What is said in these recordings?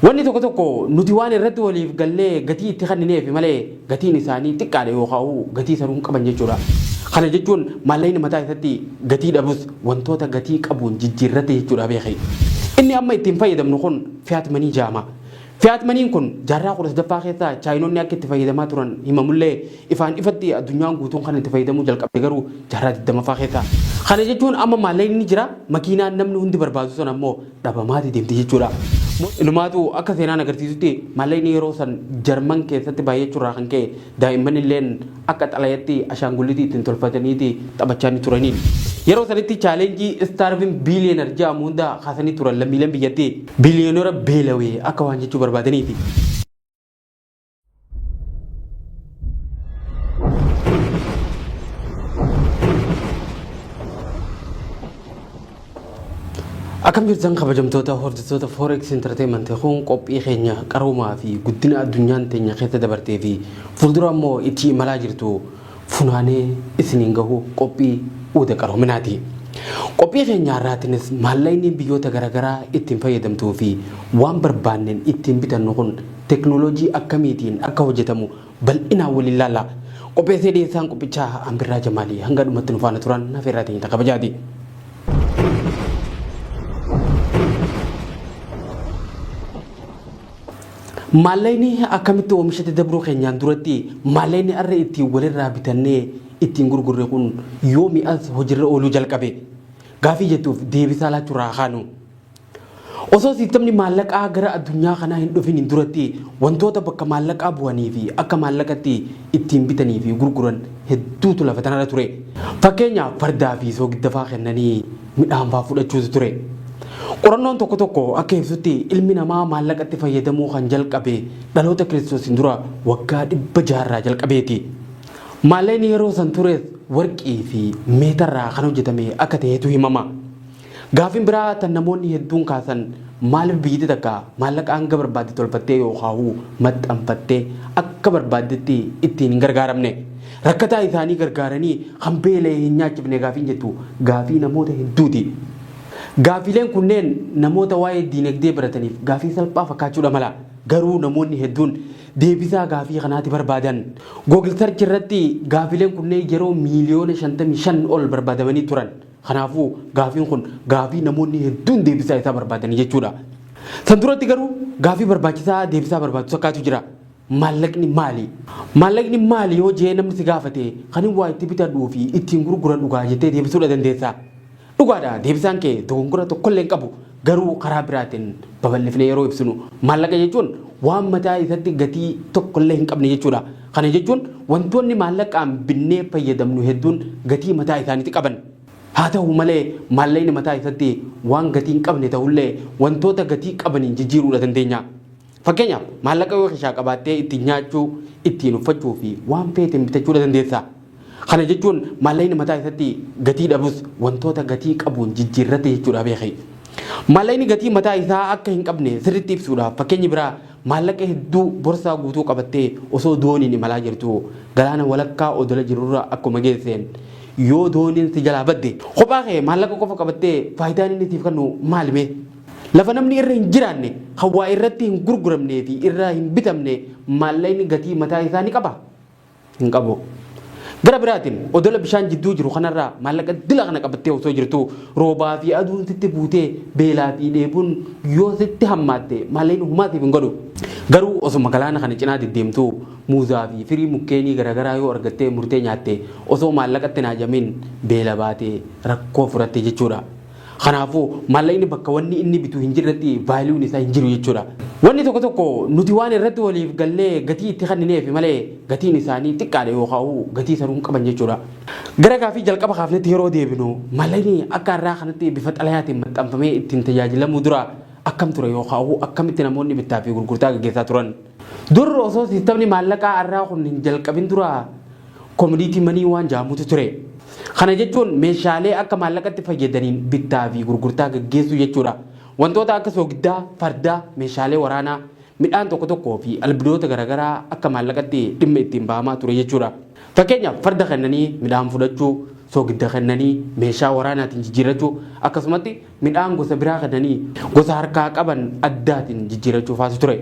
Wanni tokko tokko nuti waan irratti waliif gallee gatii itti kennineefi malee gatiin isaanii xiqqaadha yookaan gatii sanuu hin qaban jechuudha. Kana jechuun maallaqni mataa isaatti gatii dhabus wantoota gatii qabuun jijjiirrate jechuudha beeki. Inni amma ittiin fayyadamnu kun fiat money jedhama. Fiat moneyn kun jaarraa 13ffaa keessa Chaayinoonni akka itti fayyadamaa turan himamullee, ifaan ifatti addunyaan guutuun kan itti fayyadamuu jalqabde garuu jaarraa 20ffaa keessa. Kana jechuun amma maallaqni ni jira, makiinaan namni hundi barbaadu sun ammoo dhabamaati deemti jechuudha. Inumaatu akka seenaan agarsiisutti maallaqni yeroo san Jarman keessatti baay'achuurraa kan ka'e daa'imman illeen akka xalayatti ashaangullitii ittiin tolfataniiti taphachaa ni turaniin. Yeroo sanitti challenge Starving Billionaire jedhamu hunda kaasanii turan lammiileen biyyattii. Biliyoonera beelawee akka waan jechuu barbaadaniiti. Akkam jirtan, kabajamtoota hordoftoota Forex Entertainment? Kun qophii keenya qaroomaa fi guddina addunyaan teenya keessa dabartee fi fuuldura immoo itti imalaa jirtu funaanee isiniin gahu, qophii uuda qaroominaati. Qophii keenya har'aatiinis maallaqni biyyoota garaagaraa ittiin fayyadamtuu fi waan barbaanneen ittiin bitannu kun teknooloojii akkamiitiin akka hojjetamu bal'inaan waliin laalla. Qopheessee dhiyeessaan qophichaa Ambirraa Jamaalii. Hanga dhumatti nu faana turan nafeerraa teenya kabajaati. Maallaqni akkamitti oomishatti dabruu keenyaan duratti, maallaqni har'a ittiin walirraa bitannee ittiin gurgurre kun yoomi as hojiirra ooluu jalqabe? Gaafii jettuuf deebisaa laachuurraa kaanu. Osoo siistamni maallaqaa gara addunyaa kanaa hin dhufiniin duratti wantoota bakka maallaqaa bu'anii fi akka maallaqatti ittiin bitanii fi gurguran hedduutu lafa tanarra ture. Fakkeenyaaf, fardaa fi soogidda faa kennanii midhaan faa fudhachuutu ture. Qorannoon tokko tokko akka ibsutti ilmi namaa maallaqatti fayyadamuu kan jalqabe dhaloota Kiristoosiin dura waggaa 600rraa jalqabeeti. Maallaqni yeroo san tures warqii fi meetarraa kan hojjetame akka ta'etu himama. Gaafiin biraa tan namoonni hedduun kaasan, maaliif biyyiti takka maallaqa hanga barbaadde tolfattee yookaahuu maxxanfattee akka barbaaddetti ittiin hin gargaaramne? Rakkataa isaanii gargaaranii kan beela'e hin nyaachifne gaafiin jettu gaafii namoota hedduuti. Gaafiileen kunneen namoota waa'ee diinagdee barataniif gaafii salphaa fakkaachuudha mala. Garuu namoonni hedduun deebisaa gaafii kanaati barbaadan. Google Search irratti gaafiileen kunneen yeroo miiliyoona 55 ol barbaadamanii turan. Kanaafuu gaafiin kun gaafii namoonni hedduun deebisaa isaa barbaadanii jechuudha. San duratti garuu gaafii barbaachisaa deebisaa barbaadu takkaatu jira. Maallaqni maali? Maallaqni maali yoo jee namni si gaafate, kan waa itti bitadhuu fi ittiin gurguradhu gaa jettee deebisuudha dandeessa. Dhugaadha, deebisaan kee dogongora tokkollee hin qabu. Garuu karaa biraatiin babal'ifnee yeroo ibsinu, maallaqa jechuun waan mataa isatti gatii tokkollee hin qabne jechuudha. Kana jechuun wantoonni maallaqaan binnee fayyadamnu hedduun gatii mataa isaaniiti qaban. Haa ta'u malee maallaqni mataa isatti waan gatii hin qabne ta'ullee wantoota gatii qabaniin jijjiiruudha dandeenya. Fakkeenyaaf, maallaqa yoo keshaa qabaattee ittiin nyaachuu, ittiin uffachuu fi waan feeteen bitachuudha dandeessa. Kana jechuun maallaqni mataa isatti gatii dhabus wantoota gatii qabuun jijjiirrate jechuudha beeki. Maallaqni gatii mataa isaa akka hin qabne sirriitti ibsuudhaaf fakkeenyi biraa, maallaqa hedduu borsaa guutuu qabattee osoo dooniin imalaa jirtu galaana walakkaa odola jirurra akkuma geesseen yoo dooniin si jalaa badde, kophaa kee maallaqa qofa qabattee faayidaan inni siif kennu maali mee? Lafa namni irra hin jiraanne, kan waa irratti hin gurguramnee fi irraa hin bitamne maallaqni gatii mataa isaa ni qabaa? Hin qabu. Gara biraatiin, odola bishaan jidduu jiru kanarraa maallaqa dila kana qabattee osoo jirtuu roobaa fi aduun sitti buutee beelaa fi dheebuun yoo sitti hammaatte maallaqni humaa siif hin godhu. Garuu osuma galaana kana cinaa deddeemtuu muuzaa fi firii mukkeenii garaagaraa yoo argattee murtee nyaatte, osoo maallaqatti hin haajamiin beela baatee rakkoo furatte jechuudha. Kanaafuu maallaqni bakka wanni inni bitu hin jirretti valueun isaa hin jiru jechuudha. Wanni tokko tokko nuti waan irratti waliif gallee gatii itti kennineefi malee gatiin isaanii xiqqaadha yookaan gatii sanuu hin qaban jechuudha. Gara gaafii jalqaba kaafnetti yeroo deebinu, maallaqni akka har'aa kanatti bifa xalayaatiin maxxanfamee ittiin tajaajilamuu dura akkam ture yookaan akkamitti namoonni bittaa fi gurgurtaa gaggeessaa turan? Dur osoo siistamni maallaqaa har'aa kun hin jalqabin dura commodity money waan jedhamutu ture. Kana jechuun meeshaalee akka maallaqatti fayyadaniin bittaa fi gurgurtaa gaggeessuu jechuudha. Wantoota akka soogiddaa, fardaa, meeshaalee waraanaa, midhaan tokko tokkoo fi albuudota garaagaraa akka maallaqatti dhimma ittiin bahamaa ture jechuudha. Fakkeenyaaf, farda kennanii midhaan fudhachuu, Soogidda kennanii meeshaa waraanaatiin jijjiirrachuu, akkasumatti midhaan gosa biraa kennanii gosa harkaa qaban addaatiin jijjiirrachuu faatu ture.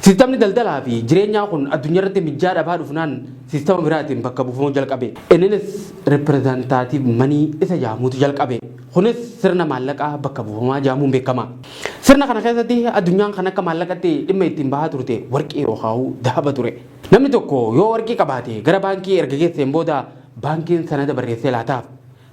Siistamni daldalaa fi jireenyaa kun addunyaarratti mijjaa dhabaa dhufnaan siistama biraatiin bakka buufamuu jalqabe. Inninis representative money isa jedhamuutu jalqabe. Kunis sirna maallaqaa bakka buufamaa jedhamuun beekama. Sirna kana keessatti addunyaan kan akka maallaqatti dhimma ittiin bahaa turte warqii yookaan dahaba ture. Namni tokko yoo warqii qabaate gara baankii erga geesseen booda baankiin sanada barreessee laataaf.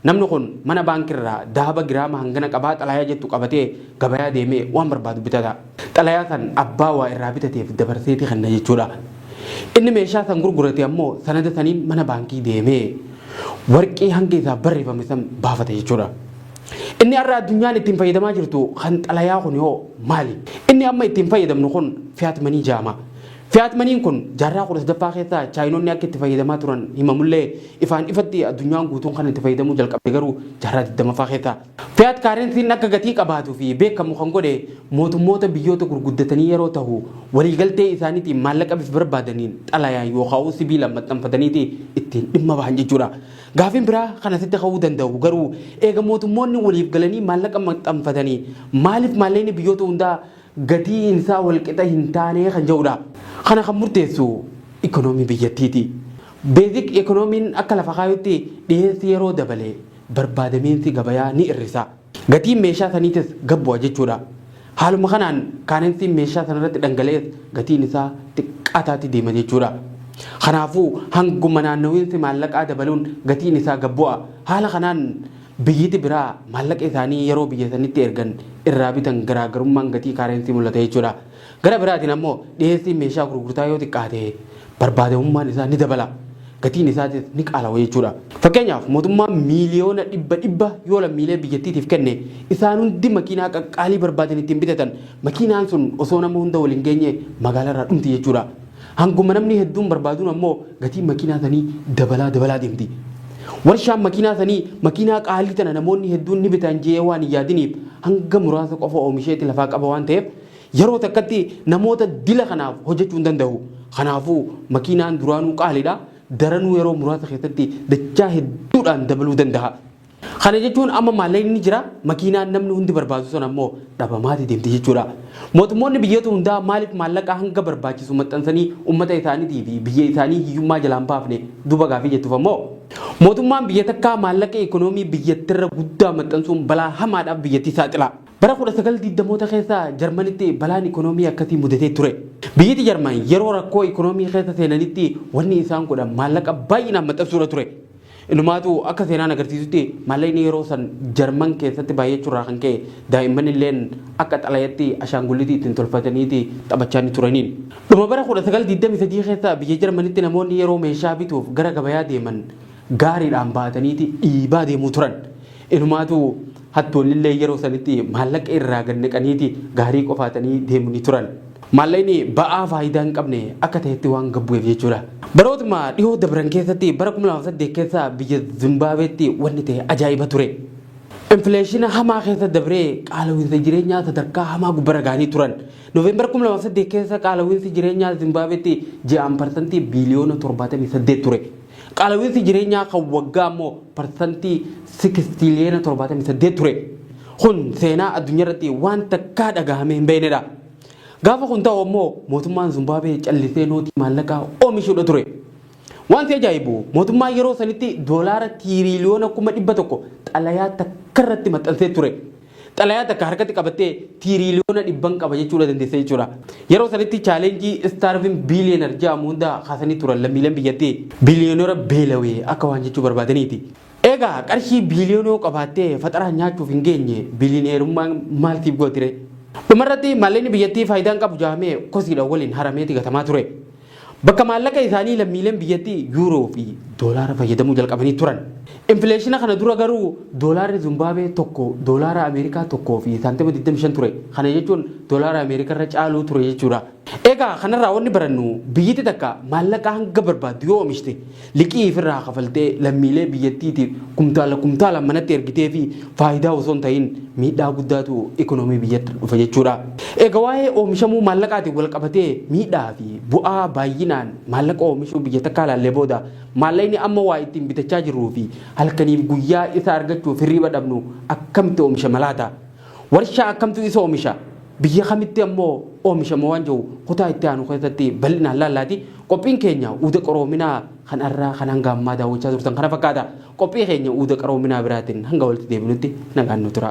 Namni kun mana baankirraa dahaba giraama hangana qabaa xalayaa jettu qabatee gabayaa deemee waan barbaadu bitata. Xalayaa san abbaa waa irraa bitateef dabarseeti kenna jechuudha. Inni meeshaa san gurgurate ammoo sanada saniin mana baankii deemee warqii hanga isaaf barreeffame san baafata jechuudha. Inni har'a addunyaan ittiin fayyadamaa jirtu kan xalayaa kun hoo maali? Inni amma ittiin fayyadamnu kun fiat money jedhama. Fiat moneyn kun jaarraa 13ffaa keessa Chaayinoonni akka itti fayyadamaa turan himamullee, ifaan ifatti addunyaan guutuun kan itti fayyadamuu jalqabde garuu jaarraa 20ffaa keessa. Fiat currencyn akka gatii qabaatuu fi beekamu kan godhe mootummoota biyyoota gurguddatanii yeroo tahu, waliigaltee isaaniitiin maallaqa bifa barbaadaniin xalayaan yookaan sibiilaan maxxanfataniiti ittiin dhimma bahan jechuudha. Gaafiin biraa kan asitti ka'uu danda'u garuu, eega mootummoonni waliif galanii maallaqa maxxanfatanii, maaliif maallaqni biyyoota hundaa gatiin isaa walqixa hin taane kan jedhudha. Kana kan murteessu ikoonoomii biyyattiiti. Basic economyn akka lafa kaayutti, dhiyeessi yeroo dabale barbaadamiinsi gabayaa ni hir'isa. Gatiin meeshaa saniitis gad bu'a jechuudha. Haaluma kanaan currencyn meeshaa sanarratti dhangala'es gatiin isaa xiqqaataatti deema jechuudha. Kanaafuu hanguma naannawiinsi maallaqaa dabaluun gatiin isaa gad bu'a. Haala kanaan biyyiti biraa maallaqa isaanii yeroo biyya sanitti ergan irraa bitan garaagarummaan gatii currency mul'ata jechuudha. Gara biraatiin ammoo dhiyeessiin meeshaa gurgurtaa yoo xiqqaate barbaadamummaan isaa ni dabala. Gatiin isaatis ni qaalawa jechuudha. Fakkeenyaaf, mootummaan miiliyoona dhibba dhibba yoo lammiilee biyyattiitiif kenne, isaan hundi makiinaa qaqqaalii barbaadan ittiin bitatan, makiinaan sun osoo nama hunda waliin geenye magaalaarraa dhumti jechuudha. Hanguma namni hedduun barbaaduun ammoo gatiin makiinaa sanii dabalaa dabalaa deemti. Warshaan makiinaa sanii makiinaa qaalii tana namoonni hedduun ni bitan jee waan hin yaadiniif hanga muraasa qofa oomisheeti lafaa qaba waan ta'eef, yeroo takkatti namoota dila kanaaf hojjechuu hin danda'u. Kanaafuu makiinaan duraanuu qaaliidha. Daranuu yeroo muraasa keessatti dachaa hedduudhaan dabaluu danda'a. Kana jechuun amma maallaqni ni jira, makiinaan namni hundi barbaadu sun ammoo dhabamaati deemti jechuudha. Mootummoonni biyyoota hundaa maaliif maallaqa hanga barbaachisu maxxansanii uummata isaaniitii fi biyya isaanii hiyyummaa jalaan baafne duuba gaafii jettuuf ammoo, mootummaan biyya takkaa maallaqa ikoonoomii biyyattirra guddaa maxxansuun balaa hamaadhaaf biyyattii saaxila. Bara 1920moota keessa Jarmanitti balaan ikoonoomii akkasii mudatee ture. Biyyatti Jarman yeroo rakkoo ikoonoomii keessa seenanitti wanni isaan godhan maallaqa baay'inaan maxxansuudha ture. Inumaatu akka seenaan agarsiisutti maallaqni yeroo san Jarman keessatti baay'achuurraa kan ka'e daa'imman illeen akka xalayatti ashaangullitii ittiin tolfataniiti taphachaa ni turaniin. Dhuma bara 1923 keessa biyya Jarmanitti namoonni yeroo meeshaa bituuf gara gabayaa deeman gaariidhaan baataniiti dhiibaa deemuu turan. Inumaatu hattoonnillee yeroo sanitti maallaqa irraa gad naqaniiti gaarii qofaatanii deemu ni turan. Maallaqni ba'aa faayidaa hin qabne akka ta'etti waan gad bu'eef jechuudha. Barootuma dhihoo dabran keessatti, bara 2008 keessa biyya Zimbaabeetti wanni ta'e ajaa'iba ture. Inflation hamaa keessa dabree qaala'insa jireenyaa sadarkaa hamaa gubbarra gahanii turan. Noovembar 2008 keessa qaala'insi jireenyaa Zimbaabeetti ji'aan 78% ture. Qaala'insi jireenyaa kan waggaa immoo 78% ture. Kun seenaa addunyaa irratti waan takkaa dhagahamee hin beeknedha. Gaafa kun ta'u ammoo mootummaan Zimbaabuwee callisee nootii maallaqaa oomishuudha ture. Wanti ajaa'ibu, mootummaan yeroo sanitti doolaara 100,000,000,000 xalayaa takka irratti maxxansee ture. Xalayaa takka harkatti qabattee tiiriiliyoona dhibban qaba jechuudha dandeessa jechuudha. Yeroo sanitti challenge starving billionaire jedhamu hunda kaasanii turan lammiileen biyyattii. Biliyoonera beelawee akka waan jechuu barbaadaniiti. Egaa qarshii biiliyoona yoo qabaattee faxaraan nyaachuuf hin geenye, biliyoneerummaan maal siif gootire? Dhumarratti maallaqni biyyattii faayidaan qabu jaamee kosiidhaan waliin harameeti gatamaa ture. Bakka maallaqa isaanii lammiileen biyyattii yuuroo fi doolaara fayyadamuu jalqabanii turan. Inflation kana dura garuu doolaarri Zimbaabuwee tokko doolaara Ameerikaa 1 fi saantima 25 ture. Kana jechuun doolaara Ameerikaa irra caaluu ture jechuudha. Egaa kanarraa wanni barannu biyyiti takka maallaqa hanga barbaaddu yoo oomishte liqii ifirraa kafaltee lammiilee biyyattiitiif kumtaala kumtaalaan manatti ergitee fi faayidaa osoo hin ta'in miidhaa guddaatu ikonoomii biyyatti dhufa jechuudha. Egaa waa'ee oomishamuu maallaqaatiin wal qabatee miidhaa fi bu'aa baay'inaan maallaqa oomishuu biyya takkaa ilaallee booda maallaqni amma waa ittiin bitachaa jirruu fi halkaniif guyyaa isa argachuuf hirriiba dhabnu akkamitti oomishama laata? Warshaa akkamtu isa oomisha? Biyya kamitti ammoo oomishama waan jiru kutaa itti aanu keessatti bal'inaan laallaati. Qophiin keenya uuda qaroominaa kan har'aa kan hanga ammaa daawwachaa turtan kana fakkaata. Qophii keenya uuda qaroominaa biraatiin hanga walitti deebinutti nagaan nu tura.